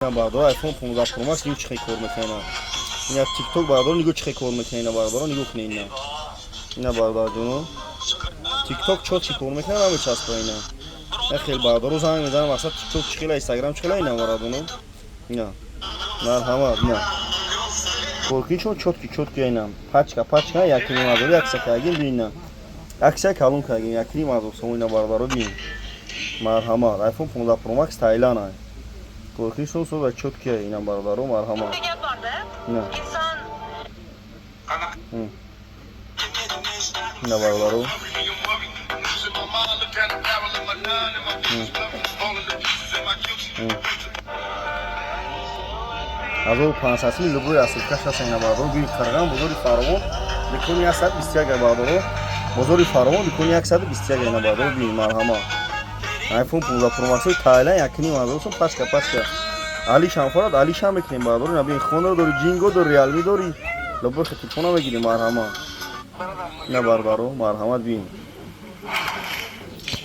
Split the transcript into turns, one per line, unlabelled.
Бародаро, iPhone 15 Pro Max нигоҳ, чӣ хел кор мекунад. Ина TikTok, бародаро, нигоҳ, чӣ хел кор мекунад. Ина, бародаро, нигоҳ кунед, ина, ина, бародарҷоно, TikTok чӣ кор мекунад, намечаспа. Ина я хел, бародаро, занг мезанам, мақсад, TikTok чӣ хела, Instagram чӣ хела. Ина, бародароно, ина, марҳамат, ина коркунишон чёткий, чёткий. Ина пачка, пачка 1,5 ҳазор акция кардагим. Бин, акция калон кардагим, 1,5 ҳазор сомон. Ина, бародаро, бин, марҳамат, iPhone 15 Pro Max Таиланд ай, коркунишон соза, чёткий. Ина, бародаро, марҳамат. Ина, ина, бародаро. 1500 сими любой рассылкаш ҳаст. Ина, бародаро, бин, Қирған, бозори Фаровон, дукони 121. Бародаро, бозори Фаровон, дукони 121. Ина, бародаро, бин, марҳамат, iPhone 15 Pro Max Таиланд, 1,5 ҳазор сом, пачка, пачка. Алишам форад, алишам мекунем, бародаро. Ина бин, Хонор дори, Ҷинго дори, Реалми дори, любой телефона мегирем. Марҳамат, ина, бародаро, марҳамат, бин.